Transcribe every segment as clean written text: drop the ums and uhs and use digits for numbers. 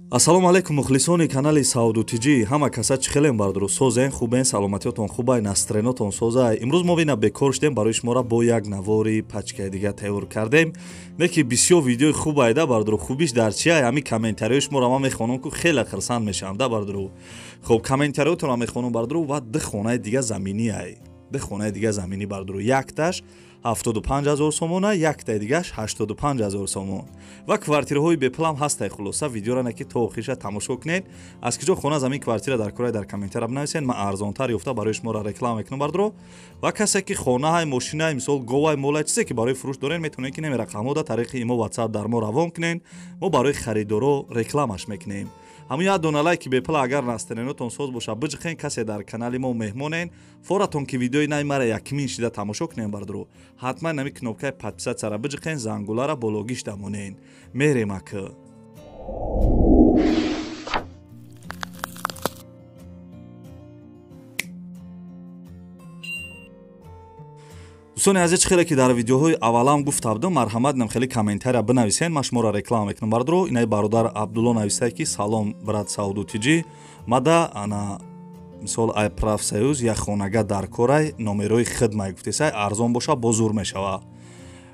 Ассалому алайкум мухлисони канали Сауду ТЖ. Ҳама каса чӣ хелем бардуру созен, хубен, саломатиётон хубай, настроенотон созай. Имрӯз мо вина бекор шудем, барои шуморо бо як навори пачкаи дига тайёр кардем. Не ки бисёр видеои хуб айда бардуру, хубиш дар чи ай? Ҳами комментариҳои шуморо ман мехонам ку хеле хурсанд мешавам да бардуру. Хоб комментариҳотонро мехонам бардуру ва ду хонаи дига заминӣ ай. Ду хонаи дига заминӣ бардуру. Якташ 75,000 сомона, яктаи дигаш 85,000 сомон. Ва квартираҳои бепулам ҳастай. Хулоса видеоро не ки то охириша тамошо кунед. Аз киҷо хона замин квартира дар кораи дар комментария бинависед, ман арзонтар ёфта барои шуморо реклама мекунам бардуро. Ва касе ки хонаҳай, мошинай, мисол говай, молай, чизе ки барои фурӯш дорен, метавонед ки неми рақамҳо да тариқи имо WhatsApp дар мо равон кунед, мо барои харидоро рекламаш мекунем. Ҳамун як дона лайки бепула агар настроенотон соз боша биҷиқен, касе дар канали мо меҳмонен, форатон ки видеои наи мара якмин шида тамошо кунем бардуро, ҳатман нами кнопкаи подписатсияра биҷиқен, зангулара бологиш дамонен. Мерем ака. Дӯстони азиз, чӣ хеле ки дар видеоҳои аввалам гуфта будам, марҳамат нам хеле комментария бинависен, ман шуморо реклама мекунам бардуро. Инаи бародар Абдулло нависае ки салом брат Сауду ТЖ, мада ана мисол ай профсоюз як хонага дар корай, номерои хидмай гуфтесай, арзон боша бозур мешава.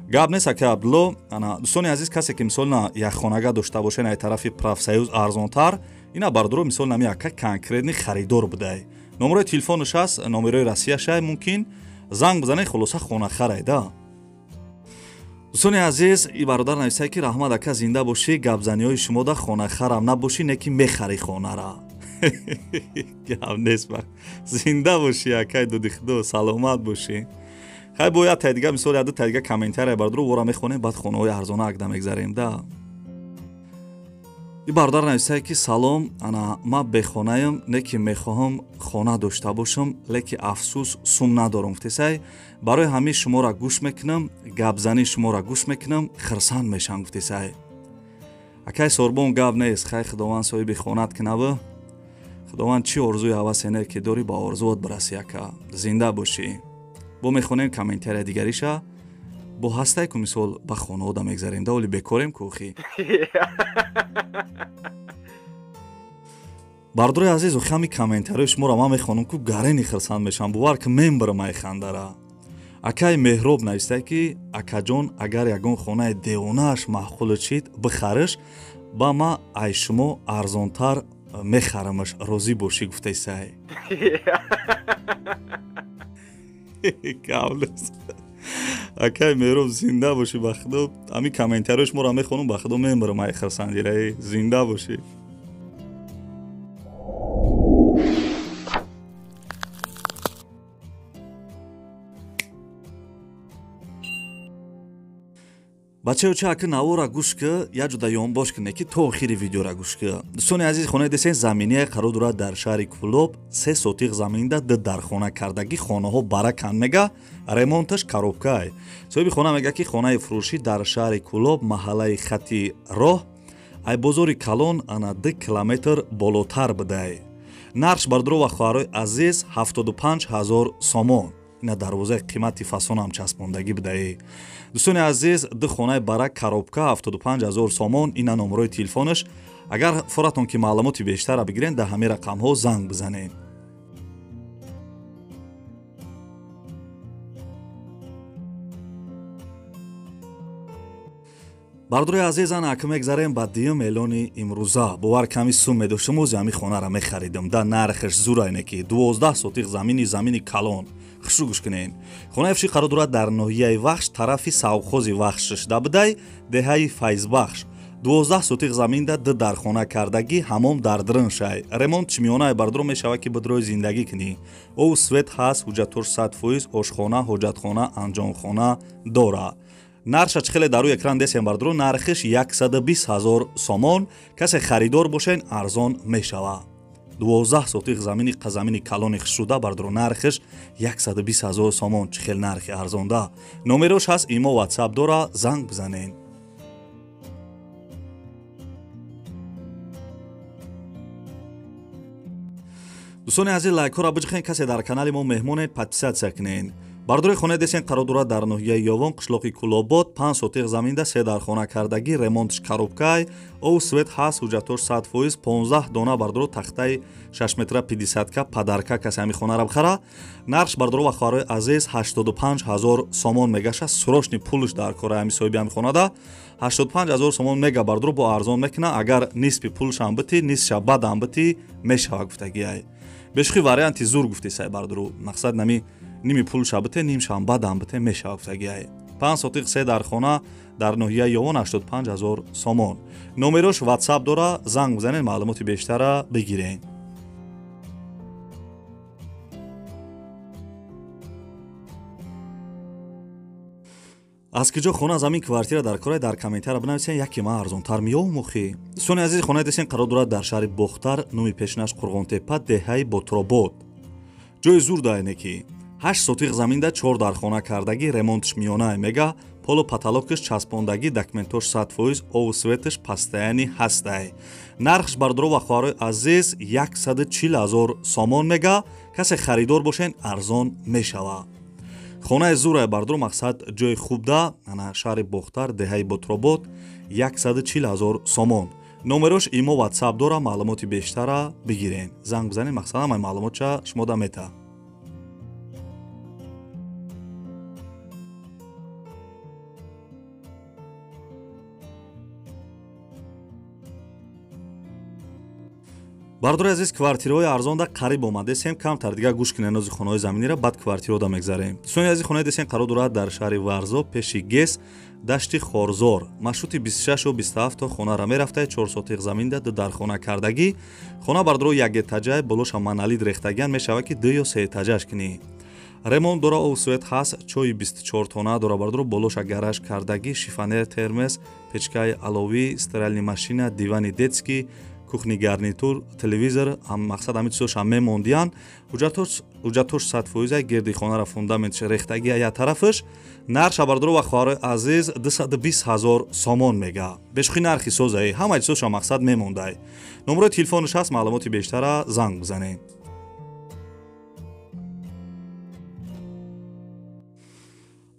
Гап нест ака Абдулло. Ана дӯстони азиз, касе ки мисол на як хонага дошта бошен ай тарафи профсоюз арзонтар, ина бардуро мисол нами ака конкретни харидор будай. Номерои телефонаш аст, номерои Россияшай, мумкин занг бизанед, хулоса хона харай да. Дӯстони азиз, и бародар нависае ки раҳмат ака, зинда бошӣ, гапзаниҳои шумо да хонахарам набошӣ, не ки мехарӣ хонара. Гап нест, зинда бошӣ акай дуди худо, саломат бошӣ. Хай бо як тай дига, мисол як ду тай дига комментария бардуро вора мехонем, баъд хонаҳои арзона акда мегзарем да. И бародар нависае ки салом, ана ман бехонаям, не ки мехоҳам хона дошта бошам, леки афсӯс сум надорам гуфтесай. Барои ҳамин шуморо гӯш мекунам, гапзании шуморо гӯш мекунам, хурсанд мешавам гуфтесай. Акай Сорбон, гап нест, хай худованд соҳиби хонат кунаву худованд чӣ орзуи ҳавасе не ки дорӣ ба орзуот бирасӣ ака, зинда бошӣ. Бо мехонем комментария дигариша, бо ҳастай ку мисол ба хонаода мегзарем да, оли бекорем кухи. Бардори азиз, охи комментариҳои шуморо ман мехонам ку гарени хурсанд мешавам, бовар ки мембарам ай хандара. Акай Меҳроб навистае ки акаҷон, агар ягон хонаи девонааш маъқул чид бихариш, ба ма ай шумо арзонтар мехарамаш, розӣ бошӣ гуфтесай. Акай Меҳроб, зинда бошӣ, ба худо ҳамин комментариҳои шуморо мехонам, ба худо мембарам ай хурсандираи, зинда бошӣ. Бачаё ча ака навора гӯш ки, як ҷуда ёнбош кунед ки то охири видеора гӯш ки. Дӯстони азиз, хонаи десен заминия қарор дорад дар шаҳри Кӯлоб, 3 сотиқ заминда ду дархона кардагӣ, хонаҳо баракан мега, ремонташ коробкай. Соҳиби хона мега ки хонаи фурӯшӣ дар шаҳри Кӯлоб, маҳаллаи хати роҳ, ай бозори калон ана 2 километр болотар будай. Нархш бардуро ва хоҳарои азиз 75,000 сомон. Ина дарвозаи қимати фасонам часпондагӣ будаи. Дӯстони азиз, ду хонаи барак коробка 75,000 сомон, ина номерои телефонаш. Агар форатон ки маълумоти бештара бигирен, дар ҳамин рақамҳо занг бизанед. Бардори азиз, ана ака мегзарем ба дуюм эълони имрӯза. Бовар ками сум медоштам, ози ҳамин хонара мехаридам. Да нархаш зурай не ки 12 сотиқ замини, замини калон. Хушрӯ гӯш кунед. Хонаи фурӯшӣ қарор дорад дар ноҳияи Вахш, тарафи совхози Вахш шуда будай, деҳаи Файзбахш. 12 сотиқ заминда ду дархона кардагӣ, ҳамом дар дрын шай. Ремонт чимиёнаи бардуро мешавад ки бидрои зиндагӣ кунӣ. Ов свет ҳаст, ҳуҷҷатош 100%, ошхона, ҳоҷатхона, анҷомхона дора. Нархша чӣ хеле дар рӯи экран десем бардуро, нархиш 120,000 сомон. Касе харидор бошен, арзон мешавад. 12 сотиқ замини замини калони хушруда бардуро, нархиш 120,000 сомон. Чӣ хел нархи арзонда. Номерош ҳаст, имо WhatsApp дора, занг бизанед. Дӯстони азиз, лайкҳоро биҷиқен, касе дар канали мо меҳмонед, подписатсия кунед. Бардори хонаи десен қарор дорад дар ноҳияи Ёвон, қишлоқи Кулобод, 5 сотиқ заминда, 3 дархона кардагӣ, ремонтш коробкай, ов свет ҳаст, ҳуҷҷатош 100%, 15 дона бардоро тахтаи 6 метра 50 ка падарка касе ҳами хонара бихара. Нархш бардоро ва хоҳарои азиз 85 ҳазор сомон мегаша, срочный пулш дар кора ҳами соҳиби ҳами хонада 85 ҳазор сомон мега бардоро бо арзон мекуна, агар нисфи пулшам бити, нисфша бадам бити мешава гуфтагиай. Бешухи варианти зур гуфтесай бардоро, мақсад нами ними пулша бите, нимшам бадам бите мешава гуфтагиай. 5 сотиқ 3 дархона дар ноҳияи Ёвон 85 ҳазор сомон. Номерош WhatsApp дора, занг бизанед, маълумоти бештара бигиред. Аз киҷо хона, замин, квартира дар кора дар комментария бинависен, яке ман арзонтар меёвум охи. Дӯстони азиз, хонаи десен қарор дорад дар шаҳри Бохтар, номи пешинаш Қурғонтепа, деҳаи Ботробод. Ҷои зур дайне ки 8 сотиқ заминда 4 дархона кардагӣ, ремонтш миёнае мега, полу потолокаш часпондагӣ, документош 100%, ову светаш постоянный ҳастай. Нархш бардоро ва хоҳарои азиз 140 ҳазор сомон мега, касе харидор бошен арзон мешава. Хонаи зурае бардоро, мақсад ҷои хубда, ана шаҳри Бохтар, деҳаи Ботробод, 140 ҳазор сомон. Номерош имо WhatsApp дора, маълумоти бештара бигирен. Занг бизанед, мақсад ҳамаи маълумотша шумо да мета. Бардори азиз, квартираҳои арзонда қариб омадесем, камтар дигар гӯш кунед нози хонаҳои заминира, баъд квартираҳода мегзарем. Дӯстони азиз, хонаи десен қарор дорад дар шаҳри Варзоб, пеши ГЭС, дашти Хорзор. Маршрути 26 27 то хонара мерафта, 4 сотиқ заминда, 2 дархона кардагӣ. Хона бардоро як этажай, болоша монолит рехтагиан, мешава ки 2 ё 3 этажаш кунӣ. Ремонт дора, ов свет ҳаст, чойи 24 тона дора бардоро, болоша гараж кардагӣ, шифонер, термес, печкаи аловӣ, стиральный машина, дивани детский, кухни гарнитур, телевизор, мақсад ҳами чизоша мемондиян. Ҳуҷҷатош 100%, гирди хонара фундаментш рехтагия я тарафаш. Нархша бардоро ва хоҳарои азиз 220 ҳазор сомон мега. Бешухи нархи созаи, ҳама чизоша мақсад мемондай. Номерои телефонш ҳаст, маълумоти бештара занг бизанед.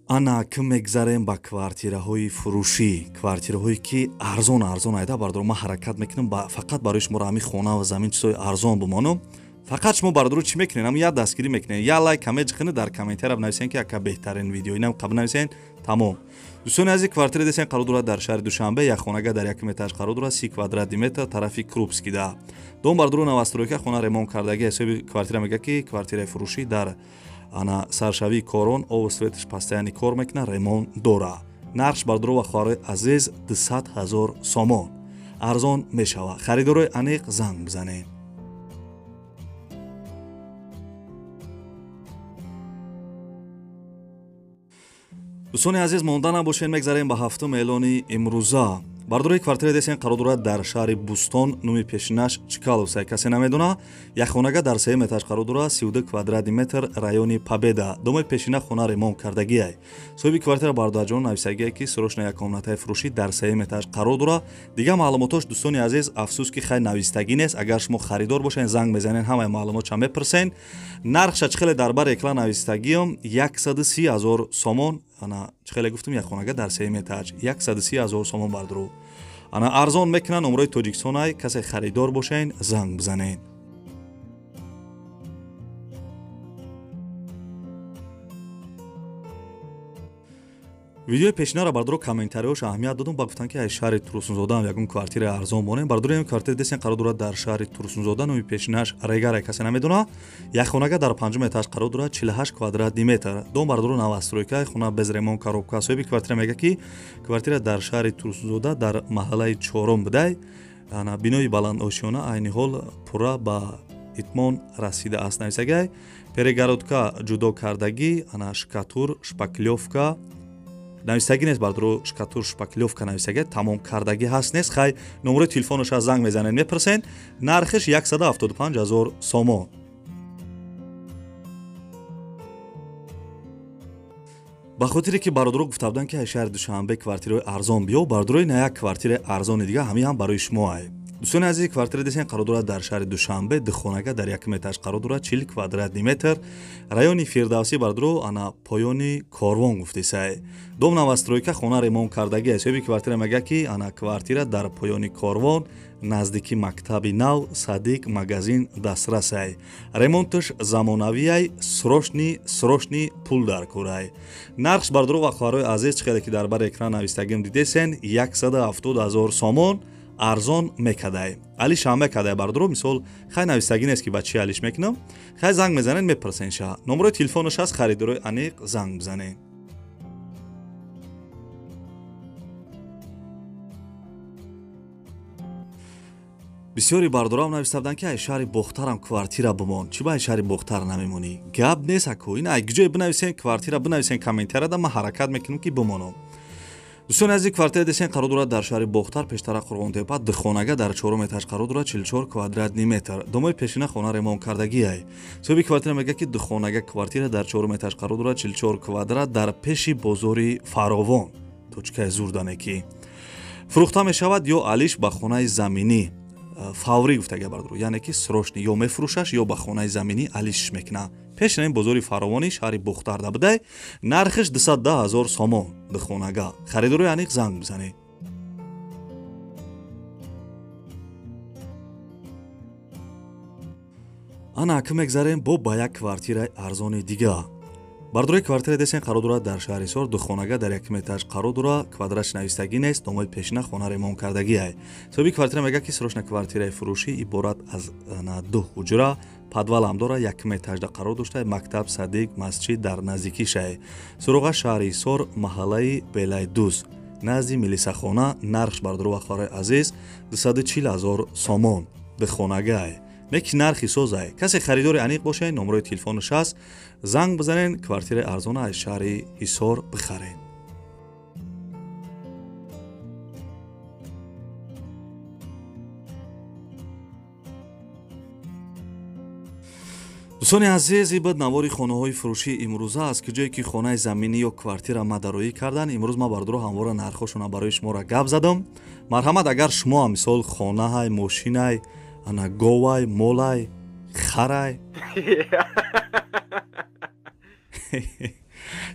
Ана ки мегзарем ба квартираҳои фурӯшӣ, квартираҳое ки арзон арзон айда бардоро. Ман ҳаракат мекунам фақат барои шуморо ҳамин хона ва замин чизҳои арзон бимонам. Фақат шумо бардоро чӣ мекунед? Ҳамин як дастгирӣ мекунед, як лайк ҳаме ҷиқинед, дар комментария бинависен ки яка беҳтарин видео, инам қабл нависен, тамом. Дӯстони азиз, квартира десен қарор дорад дар шаҳри Душанбе, як хонага дар якум этаж қарор дорад, 30 квадратный метр, тарафи Крупскида. Дом бардоро новостройка, хона ремонт кардагӣ. Ҳисоби квартира мега ки квартираи фурӯшӣ дар ана саршавии корон, ову светаш постоянный кор мекуна, ремонт дора. Нархш бардоро ва хоҳарои азиз 200 ҳазор сомон. Арзон мешава. Харидорои аниқ занг бизанед. Дӯстони азиз, монда набошед, мегзарем ба ҳафтум эълони имрӯза. Бардорои квартираи десен қарор дорад дар шаҳри Бӯстон, номи пешинаш Чкаловсай, касе намедона. Як хонага дар сеюм этаж қарор дорад, 32 квадратный метр, райони Победа. Домои пешина хона ремонт кардагиай. Соҳиби квартира бародарҷон нависагиай ки срочно як комнатаи фурӯшӣ дар сеюм этаж қарор дорад. Дигар маълумотош дӯстони азиз, афсӯс ки хай навистагӣ нест. Агар шумо харидор бошед, занг мезанед, ҳамаи маълумотша мепурсен. Нархша чӣ хеле дар бар экран навистагиам 130 ҳазор сомон. Ана чӣ хеле гуфтум, як хонага дар сеюм этаж 130 ҳазор сомон бардору. Ана арзон мекунанд, номерои Тоҷикистонай, касе харидор бошен, занг бизанед. Видеои пешинаро бардоро комментариҳош аҳамият додум, ба гуфтанд ки аз шаҳри Турсунзода ҳам ягон квартираи арзон монем. Бардори ин квартира десен қарор дорад дар шаҳри Турсунзода, номи пешинаш Регара, касе намедона. Як хонага дар панҷум этаж қарор дорад, 48 квадратный метр. Дом бардоро новостройка, хона без ремонт, коробка. Соҳиби квартира мега ки квартира дар шаҳри Турсунзода дар маҳаллаи чорум будай. Ана бинои баландошёна айни ҳол пурра ба итмон расидааст нависагай. Перегородка ҷудо кардагӣ, ана шкатур, шпаклёвка нависагӣ нест бардоро, шкатур, шпаклёвка нависагӣ тамом кардагӣ ҳаст нест. Хай номерои телефонаш аз занг мезанед, мепурсен. Нархиш 175 ҳазор сомон. Ба хотире ки бародаро гуфта буданд ки аз шаҳри Душанбе квартираҳои арзон биё, бародарои на як квартираи арзони дига ҳамин ҳам барои шумо ай. Дӯстони азиз, квартира десен қарор дорад дар шаҳри Душанбе, духонага дар якум этаж қарор дорад, 40 квадратный метр, райони Фирдавсӣ бардро, ана поёни корвон гуфтесай. Дом новостройка, хона ремонт кардагӣ. Соҳиби квартира мегӯяд, ки ана квартира дар поёни корвон, наздики мактаби нав, садик, магазин дастрасай. Ремонташ замонавиай, срочный срочный пул дар курай. Нархш бардро ва хоҳарои азиз, чӣ хеле ки дар бар экран навистагим дидесен, 170 000 сомон, арзон мекадай. Алиш ҳам мекадай бардро, мисол хай навистагӣ нест ки ба чӣ алиш мекунам. Хай занг мезанед, мепурсен ша. Номерои телефонаш ҳаст, харидорои аниқ занг бизанед. Бисёри бардорам нависта буданд, ки ай шаҳри Бохтарам квартира бимон. Чӣ ба ай шаҳри Бохтар намемонӣ? Гап нест аку. Ин ай ҷое бинависен, квартира бинависен комментарияда, ман ҳаракат мекунам ки бимонам. Дӯстони азиз, квартира десен қарор дорад дар шаҳри Бохтар, пештара Қурғонтепа, духонага дар чорум этаж қарор дорад, 44 квадратный метр. Домои пешина хона ремонт кардагиай. Соҳиби квартира мегӯяд, ки духонага квартира дар чорум этаж қарор дорад, 44 квадрат, дар пеши бозори Фаровон. Точкаи зурдане ки фурӯхта мешавад ё алиш ба хонаи заминӣ. Фаврӣ гуфтага бардро, яъне ки срочный ё мефурӯшаш, ё ба хонаи заминӣ алишш мекунад. Пешина ин бозори Фаровони шаҳри Бохтарда будай, нархиш 210 000 сомон духонага. Харидорои аниқ занг бизанед. Ана акм мегзарем бо ба як квартираи арзони дига. Бардорои квартира десен қарор дорад дар шаҳри Ҳисор, духонага дар якум этаж қарор дорад, квадратш навистагӣ нест, домои пешина хона ремонт кардагиай. Соҳиби квартира мегӯяд, ки срочно квартираи фурӯшӣ иборат аз ду ҳуҷра, подвалам дорад, якум этажда қарор дошта, мактаб, садик, масҷид дар наздикишай. Суроға шаҳри Ҳисор, маҳаллаи Белайдуз, назди милисахона. Нархш бардоро ва хоҳарои азиз 240 000 сомон духонагай. Неки нархи созай. Касе харидори аниқ бошед, номерои телефонаш ҳаст, занг бизанед, квартираи арзона аз шаҳри Ҳисор бихаред. Дӯстони азиз, ин буд навори хонаҳои фурӯшии имрӯза, аз куҷое ки хонаи заминӣ ё квартира мадароӣ кардан. Имрӯз ман бардоро ҳамвора нархҳошона барои шуморо гап задам. Марҳамат, агар шумо ҳам мисол хонаҳай, мошинай, ана говай, молай, харай.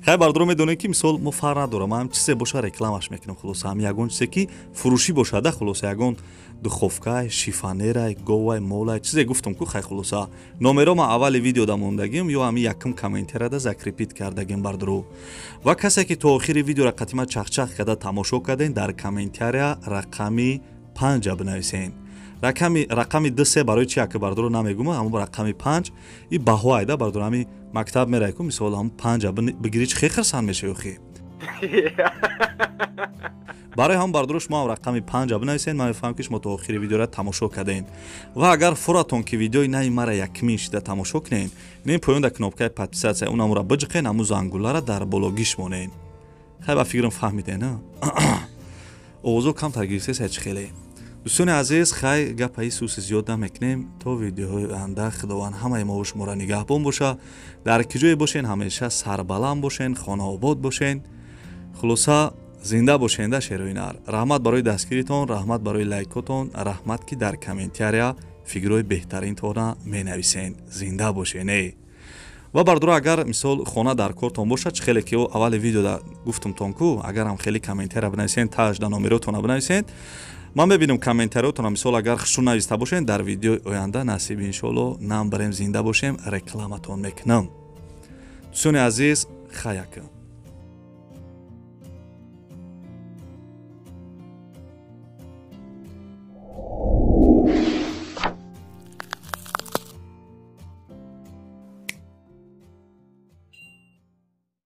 Хай бардоро, медонед ки мисол мо фарқ надорам, ҳам чизе боша рекламаш мекунам, хулоса ҳам ягон чизе ки фурӯшӣ бошада, хулоса ягон духовкай, шифонерай, говай, молай, чизе гуфтам ку, хай хулоса номеро ма аввали видеода мондагим ё ҳами якум комментарияда закрепить кардагим бардоро. Ва касе ки то охири видеора қатима чахчах карда тамошо кардем, дар комментария рақами 5 бинависен. Рақами 2-3 барои чи ака бардоро намегум, ҳамон рақами 5 и баҳо айда бардоро, ҳами мактаб мерай ку, мисол ҳамон 5 бигирӣ, чи хел хирсанд мешавӣ охи. Барои ҳам бардоро шумо ҳам рақами 5 бинависен, ман мефаҳмам ки шумо то охири видеора тамошо кардем. Ва агар фуратон ки видеои наи мара якмин шида тамошо кунед, ин поён дар кнопкаи подписаться унамура биҷиқен, ҳамун зангулара дар бологиш монед. Хай ба фикрам фаҳмиден, а? Овозо камтар гирифтеса чи хеле. Дӯстони азиз, хай гапаи суси зиёд намекунем. То видеоҳои оянда Худованд ҳамаи мову шуморо нигаҳбон боша. Дар ки ҷое бошен, ҳамеша сарбаланд бошен, хонаобод бошен. Хулоса зинда бошен да шерои нар. Раҳмат барои дастгиритон, раҳмат барои лайкотон, раҳмат ки дар комментария фигурҳои беҳтаринтона менависен. Зинда бошен эй. Ва бардоро, агар мисол хона дар кортон бошад, чӣ хеле ки аввали видеода гуфтумтон ку, агарам хеле комментария бинависен, таҷда номеротона бинависен, ман мебинам комментариотона, мисол агар хушу нависта бошен, дар видеои оянда насиб иншоалло нам барем, зинда бошем, рекламатон мекунам. Дӯстони азиз, хаяка.